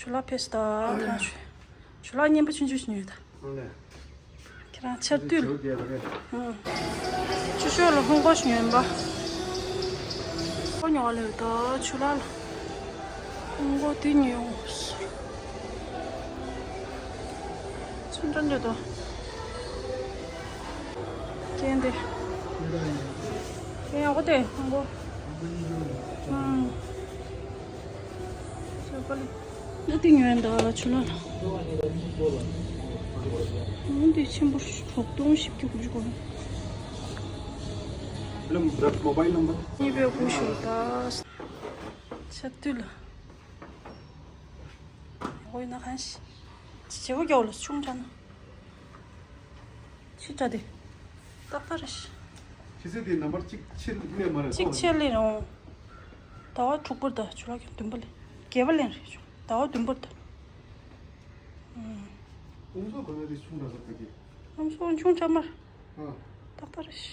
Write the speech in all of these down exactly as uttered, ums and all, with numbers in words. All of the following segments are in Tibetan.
ཇོ་ལགས་ཕེབས་སོང་ད། ཁྱོད་རང་ཞུ། ཇོ་ལགས་རྔན་པ་ཆུང་ཆུང་ཞིག་ཉོས་ད། ཨ་ལས། ཁྱེད་རང་ཆར་དུས་ལ། ཨང་། ཆུ་ཤོག་ལ་ཧོང་གོ་ཞིག་ཉོས་པ། ཧོང་གོ་ཉོ་བ་ལས་ད་ཇོ་ལགས་ལ། ཧོང་གོ་དེ་ཉོས་ཡོང་། ཚུན་ཅན་རེད་དོ། རྐྱེན་དེ། རྐྱེན་ཡག་པོ་དེ་ཧོང་གོ། ཨང་། ཞོགས་པ་ལ། ཨ་ཏི་ཉོས་འདུག་ལ་ཆུ་ལ་ལ། འོན་ཏེ་ཆེན་པོ་གྲོག་སྟོང་བཞི་བཅུ་དགུ་བཅུ་གོ། ལམ་བར་མོ་བྷའིལ་ནམ་བར། གཉིས་པའི་དགུ་ཞུ་ད། ཆ་དུས་ལ། ཨོ་ཡིན་ན་གང་ཞིག་བྱེད་པོ་རྒྱག་ལ་ཆུང་དྲགས་ན། ཕྱི་དྲགས་དེ། ཏག་ཏག་རེད་ཤག་ཕྱི་ཚེས་དེ་ནམ་བར་གཅིག་ཕྱིར་སླེབས་མ་རེད། གཅིག་ཕྱིར་སླེབས་རུང་། ཟླ་བ་དྲུག་པར་ད་ཇོ་ལགས་ཀྱང་བདུན་པ་ལེན། བརྒྱད་པ་ལེན་རེད་ཤག་ཟླ་བ་བདུན་པར་ད། ཨུམ། ཨུམ་སོ་ག་ནས་དེ་ཆུང་དྲགས་ས་ཕ་གི། ཨུམ་སོ་ཆུང་དྲགས་མ་རེད། ཨ། ཏག་ཏག་རེད་ཤག་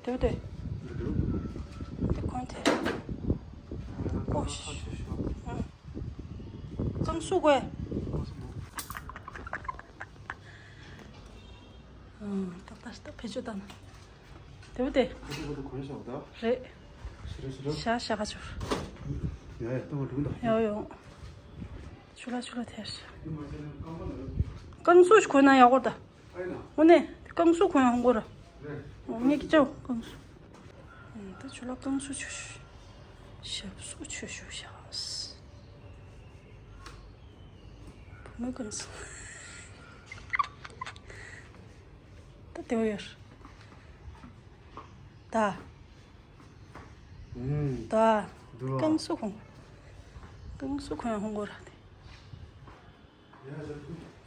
དེ་བ་དེ། དེ་གོན་དེ། ཨོ་ཤི། ཨ། རྐང་སུ་དགོས། ཨ། ཏག་ཏག་ཏག་བེད་སྤྱོད་བཏང་ན། དེ་བ་དེ། དེ་བ་དེ་གོན་བཞག་ད། རེད། ཤི་རེ་ཤི་རེ། ཤ་ཤ་ག་ཆུར། ཡ་ཡ་ཏང་བ་འགྲུག་ད། ཡོ་ཡོ། ཆུ་ལ་ཆུ་ལ་ཐེར། རྐང་སུ་ཞིག་གོན་ན་ཡག་པོ་ད། དངོས་གནས་རྐང་སུ་གོན་ཡང་ཧོང་གོ་ར། ངས་ཀྱི་ཅོ་རྐང་སུ། ད་ཆུ་ལ་རྐང་སུ་ཆུ་ཞུ། ཞབས་སུ་ཆུ་ཞུ་ཤག་བུ་མོའི་རྐང་སུ། ད་དེ་བ་ཡོད། ད། ད། རྐང་སུ་གོན། རྐང་སུ་གོན་ཡང་ཧོང་གོ་ར་དེ།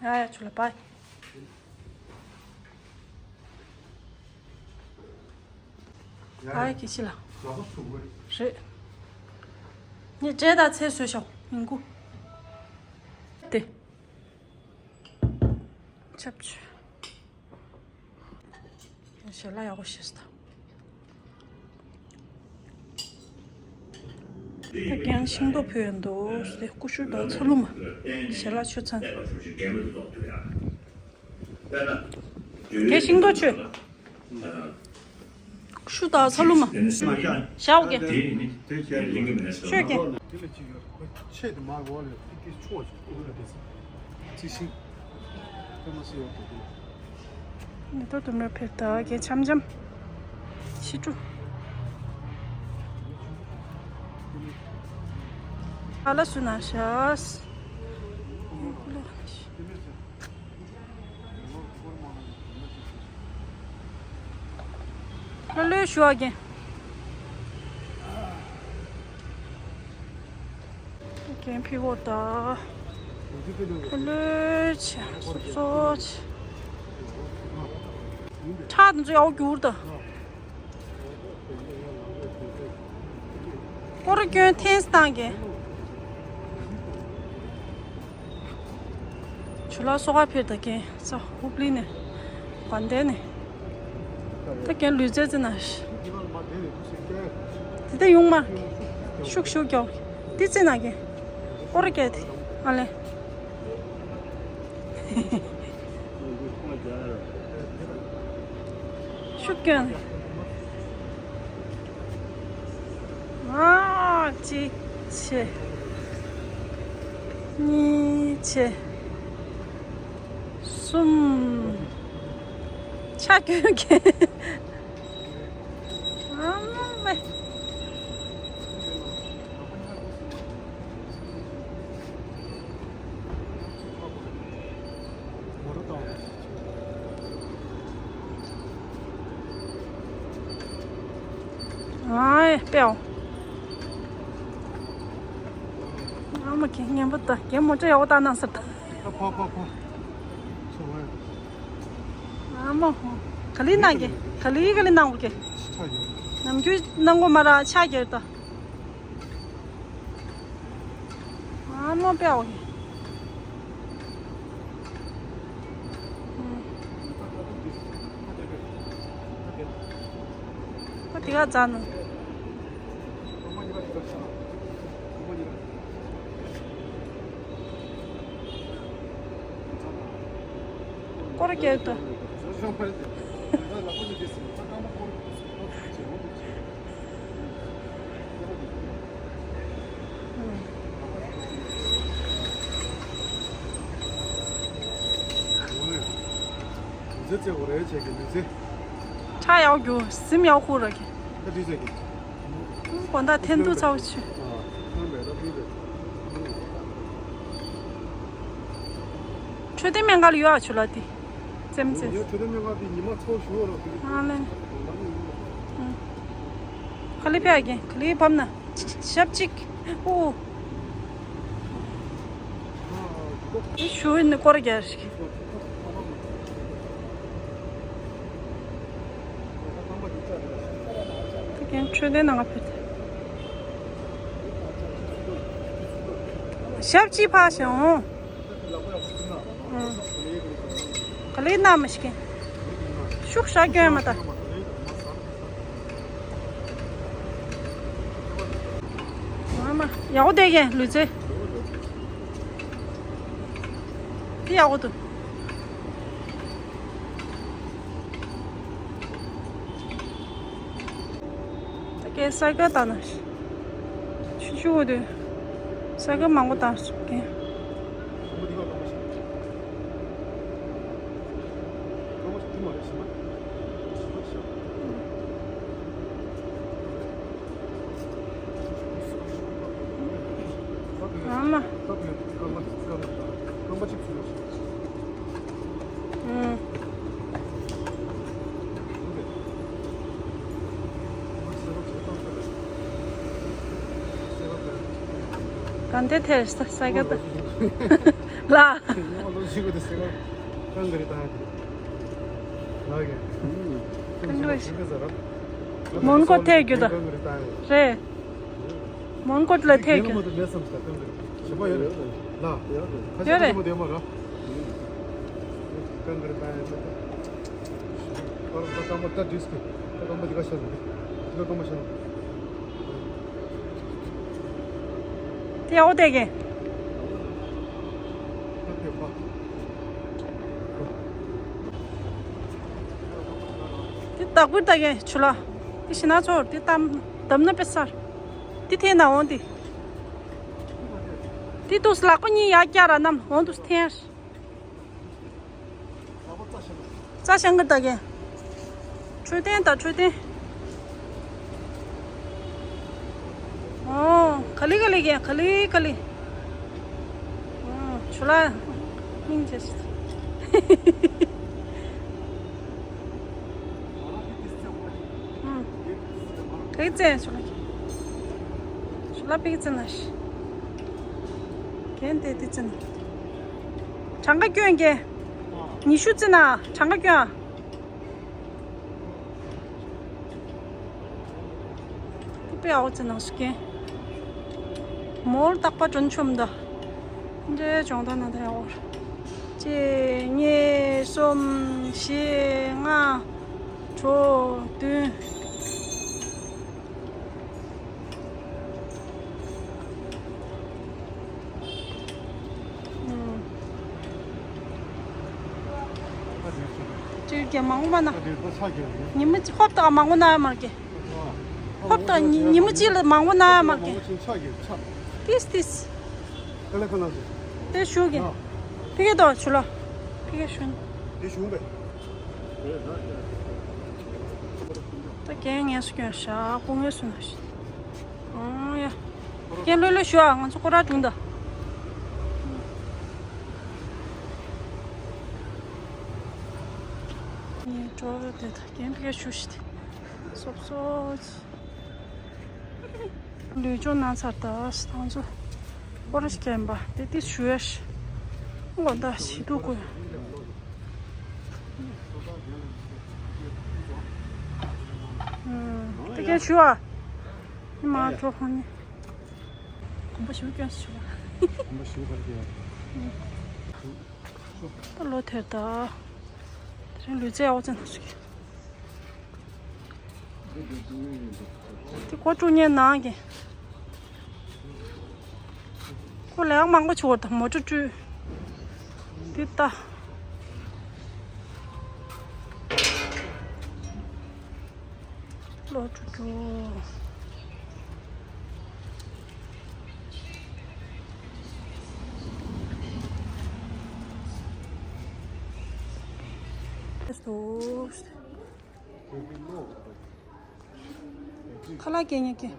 ཡ་ཡ་ཆུ་ལ་པའི། པའི་གི་ཕྱི་ལ། རེད། ངས་འབྲས་དང་ཚལ་བཟོས་ཤོག་ཉིན་གུང་། དེ། ཆབ་ཆུ། ཞལ་ལག་ཡག་པོ་བཞེས་སོང་ད། ད་རྒན་ཤིང་ཏོག་ཕུལ་ཡོད་འདུག་ཟེར་ཀུ་ཤུ་དང་ཚ་ལུ་མ། ཞལ་ལག་མཆོད་ཚང་། རྒན་ཤིང་ཏོག་མཆོད། ཀུ་ཤུ་དང་ཚ་ལུ་མ། ཞའོ་རྒན། མཆོད་རྒན། ཆེད་དུ་མ་གོ་ལ་ཏིག་ཏིག་ཆོག་ཅིག་ཨུ་ར་དེ་ཚོ། ཅི་ཞིག་ད་མ་སི་ཡོད་དེ་དེ། མེ་ཏོག་དུ་མར་ཕེབས་ད་གས་འཆམ་འཆམ། ཕྱི་དྲོ། ཨ་ལ་སུ་ན་ཤ། ལོ་ལོ་ཞུ་བ་གས། རྒན་ཕི་བོ་ད། ལོས་ཆེ་སོ་སོ་ཆེ། ཁྲག་དེ་ཚོ་ཡག་པོ་འགྱུར་ད། སྐོར་སྐྱོན་ཐེངས་བཏང་གི། ཇོ་ལགས་སོ་ག་ཕེབས་ད་རྒན་ས་ཧུབ་ལི་ནས། དགའ་ལྡན་ནས། ད་རྒན་ལུས་རྩལ་རྩེད་ན། དེ་ལྟ་ཡོང་མ། ཤུགས་ཤུགས་ཀྱོག་དེ་རྩེད་ན་རྒན། སྐོར་རྒྱག་དེ། ཨ་ལེ། ཤུགས་ཀྱོག་ཨ། གཅིག་བྱས། གཉིས་བྱས། གསུམ། ཆ་གྱོན་གྱིན། ཨ་མ་མེ། ཨའི་པེའོ། ཨ་མ་ཁྱེད་ངན་པ་ད་ཁྱེད་མོ་ཊ་ཡག་པོ་བཏང་གནང་ཟེར་ད། ཨ་ཕ་ཕ་ཕ། ཨ་མ་ཧོ། ག་ལི་གནང་གི། ག་ལི་ག་ལི་གནང་བ་གི། ནམ་རྒྱུན་གནང་གོ་མ་ར་ཆ་རྒྱལ་ད། ཨ་མ་པེའོ། ཁོ་དེ་ག་ཙ་ནུ། སྐྱེལ་དུ། ལུས་རྩལ་རྩེ་དགོས་རེད་བྱས་ཀྱི་ལུས་རྩལ། ཁྲག་ཡག་རྒྱུ་སིམ་ཡག་ཁུག་ར་གི། ད་འདི་བྱས་ཀྱི། དགོང་དག་འཐེན་ཐུག་ཚ་བོ་ཆུ། འཕྲོད་བསྟེན་སྨན་ཁང་ལ་ཡོད་ཨ་ཆུ་ལ་དེ། ཙེམ་ཙེམ། ངས་འཕྲོད་བསྟེན་སྨན་ཁང་དེ་ཉི་མ་ཚོ་ཞུ་བ་རོགས་དེ། ཨ་ལེ། ག་ལེ་ཕེབས་ཀྱི་ག་ལེ་བབ་ན། ཞབས་གཅིག་ཨོ། ཞུ་ནི་སྐོར་རྒྱག་ཞིག་ཁྱེད་འཕྲོད་བསྟེན་ནང་ཕེབས་ཏེ། ཞབས་གཅིག་ཕར་ཞོག་ག་ལེ་ན་མ་ཞིག་ཤུགས་ཤ་སྐྱོན་མ་ད། ཨ་མ། ཡག་པོ་བསྡད་ཀྱི་ལུས་རྩལ། དེ་ཡག་པོ་འདུག་ད་ཀའི་སའི་ཀལ་བཏང་ན། ཆུ་ཆུ་འོ་དུ། སའི་ཀལ་མང་པོ་བཏང་སོང་ཀའི། ཨ་མ། ཨུམ། གང་དེ་ཐེར་ས་ས་ག་ད། ལ། མོན་གྷོ་ཐེར་རྒྱུ་ད། རེད། མོན་གྷོ་ལ་ཐེར་རྒྱུ། ཡོད་རེད། དེ་ཡག་པོ་བསྡད་ཀྱི། དེ་བདག་པོས་ལྟ་མཁན་ཆུ་ལ། དེ་ཞི་ན་ཚོར་དེ་གཏམ་བདམས་ན་དཔེ་སར། དེ་འཐེན་ན་འོང་དེ། དེ་དུས་ལག་པ་གཉིས་ཡར་བཀྱག་ར་བསྣམས་འོང་དུས་འཐེན། རྩྭ་ཤང་གི་ལྟ་མཁན། འཕྲོད་བསྟེན་དང་འཕྲོད་བསྟེན། ཨོ། ག་ལེ་ག་ལེ་གན་ག་ལེ་ག་ལེ། ཨོ། ཆུ་ལ། སྙིང་རྗེ། ཨུམ། ག་གི་བཙན་ཆུ་ལ། ཆུ་ལ་པིག་བཙན་ན་ཤི། གན་དེ་དེ་བཙན། གྲངས་ཀ་སྐྱོན་གན། ཉི་ཤུ་བཙན་ན་གྲངས་ཀ་སྐྱོན། དེ་དཔེ་ཨའོ་ཙི་ནང་སུ་ཀན། མོལ་རྟག་པ་གྲོན་ཆོམ་ད། འདྲེ་སྦྱོང་བརྡར་ན་ད་ཡག་པོ། གཅིག་གཉིས་གསུམ་བཞི་ལྔ། དྲུག་བདུན། ཅིག་རྒྱ་མང་པོ་མ་ན། ཉི་མ་ཅིག་ཧོབ་ཏག་མང་པོ་ན་མར་གྱི། ཧོབ་ཏག་ཉི་ཉི་མ་གཅིག་ལ་མང་པོ་ན་མར་གྱི། ཏིས་ཏིས། དེ་ཞུ་གི། ཕི་གེ་དོ་ཆུ་ལ། ཕི་གེ་ཞུ་ན། ད་རྒན་ངལ་གསོ་སྐྱོན་ཤག་སྐུ་ངལ་གསོ་ན་ཤི། ཨང་ཡ། རྒན་ལྷོད་ལྷོད་ཞུ་ཨ། ང་ཚོ་སྐོར་ར་བྱུང་ད། ངས་འགྲོ་རུ་དེ་ད་རྒན་ཕི་གེ་ཞུ་ཤི་དེ། སོབ་སོབ། ལུས་སྦྱོང་གནང་ཚར་ད་ང་ཚོ་སྐོར་ར་ཞིག་རྒན་པ་དེ་དེ་ཞུ་ཡ་ཤི། ངོ་ད་ཞི་དུ་དགོས། ཨུམ། དེ་གས་ཞུ་ཨ། ནི་མ་འགྲོ་ཧོ་ནི། གོམ་པ་ཞུ་སྐྱོན་ཞུ་ཨ། གོམ་པ་ཞུ་གར་གྱི་ཡ། ད་ལོ་དེར་ད། དེ་རིང་ལུས་རྩལ་ཨའོ་ཙན་ཞུ་གི། དེ་ཀོ་ཀྲུ་ཉན་ནང་གི། ཁོ་ལས་ཀ་མང་པོ་བྱུང་བ་དང་མོ་ཊ་བཀྲུས། འདི་ལྟ། ཀྲུ་ཀྲུ། ཁ་ལག་སྐྱེལ་ཉེ་ཀྱི།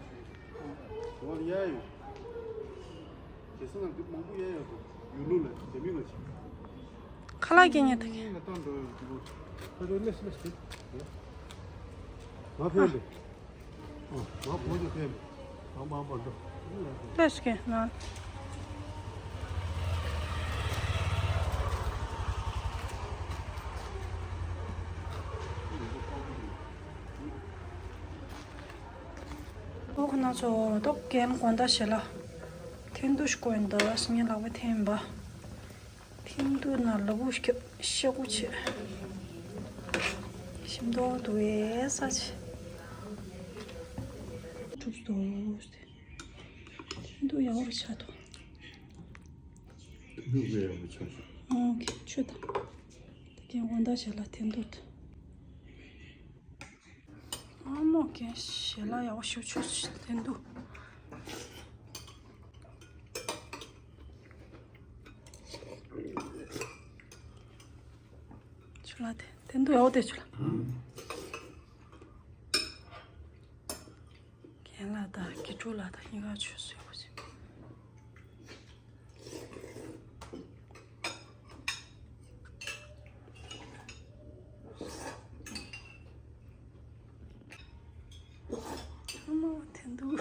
ཁ་ལག་སྐྱེལ་ཉེ་ད་གི། ང་ཕེབས་ཏེ། ང་བོད་ཀྱི་ཕེབས། ང་མ་པ་འགྲོ། ལས་ཀྱི་ན། ཨོ་ཁ་ན་ཚོ་ཏོག་རྒན་དགོང་དག་ཞལ་ལག་འཐེན་ཐུག་ཞིག་དགོས་འདུག་ངའི་ལག་པ་འཐེན་པ། འཐེན་ཐུག་ན་ལ་བུ་ཤ་ཤ་ཁུ་ཆེ། ཞིམ་མདོག་འདུག་ཨེ་ས་ཆེ། གྲུབ་སོང་། འཐེན་ཐུག་ཡག་པོ་ཆགས་འདུག་ཐུག་པའི་ཡག་པོ་ཆགས་ཤག་ཨང་ཁེ་ཆུ་དང་། ད་རྒན་དགོང་དག་ཞལ་ལག་འཐེན་ཐུག་ཨ་མོ་རྒན་ཞལ་ལག་ཡག་པོ་ཞིག་ཆུ་འཐེན་ཐུག་ཆུ་ལ་དེ་འཐེན་ཐུག་ཡག་པོ་དེ་ཆུ་ལ། རྒན་ལགས་དང་དགེ་ཕྲུག་ལགས་དང་གཉིས་ཀ་ཆུ་བཟོས་པ་ཞིག་ཨ་མ་འཐེན་ཐུག་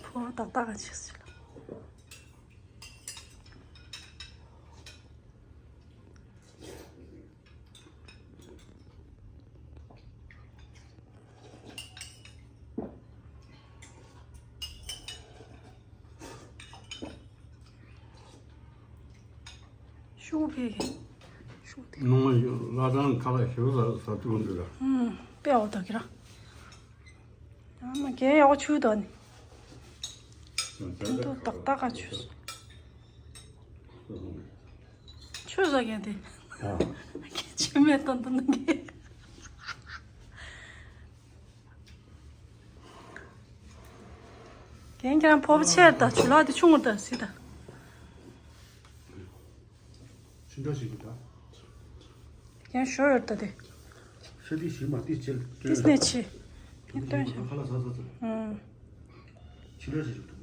ཕོ་བ་ཏག་ཏག་ག་ཆེ་ཟེར་ལ། ཤུགས་ཕེ་གི་ཤུགས་ཕེ། ནང་ལ་ལ་དང་ཁ་ལག་ཞིག་ཟ་ཟ་ཐུབ་འདུག་ལ། ཨུམ་དཔེ་འོ་ད་གི་ར། ཨ་མ་རྒན་ཡག་པོ་ཆུ་དོ་ནི། འདུག་ཏག་ཏག་ག་ཆུ། ཆུ་ཟ་མཁན་དེ། ཨ། ཆུ་མེད་དང་དུ་ནང་གི། རྒན་ཁྱེད་རང་ཕོར་པ་ཆེར་དང་ཆུ་ལག་དེ་ཆུང་ངུར་དང་སྲིད་དང་། ཆུ་འདྲ་ཞིག་འདུག་ད། རྒན་ཞོ་ཡོད་ད་དེ། ཤ་དེ་ཞིག་མ་དེ་ཆེ། དེ་སྣེ་ཆེ། ངས་སྟོན་ཤག་ཁ་ལག་ཟ་ཟ་ཟ། ཨང་། ཆུ་འདྲ་ཞིག་འདུག་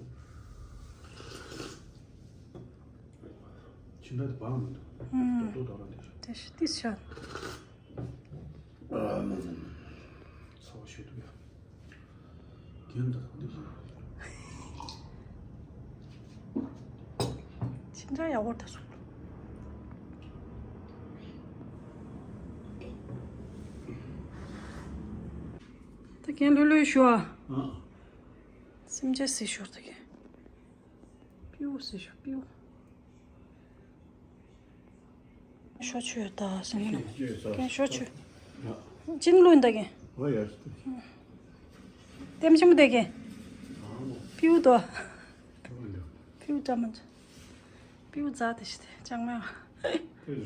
ཆུ་འདྲ་དེ་བག་མི་འདུག་ཨང་། རྡོག་རྡོག་རྡོག་ར་དེ། དེ་ཤི་ཏི་ཤ། ཚ་བ་ཞེ་དྲག་ཡ། རྒན་དང་འདི་བཟོ། ཅི་འདྲ་ཡག་པོ་ད་སོང་། ད་རྒན་ལྷོད་ལྷོད་ཞུ་ཨ། ཨ། སེམས་ཅན་སྲིད་ཞོར་ད་རྒན། པིའུ་སྲིད་ཞོར་པིའུ། ཞོ་ཆུ་ད་སེམས་ཅན་ཞོ་ཆུ། ཅིན་ལུན་ད་རྒན། ཨོ་ཡ། ལྟེམ་ཆེན་པོ་དེ་རྒན། པིའུ་དོ། པིའུ་ཀྲ་མ་ཅ། པིའུ་རྫ་དེ་ཤི་དེ་ཅང་མེད།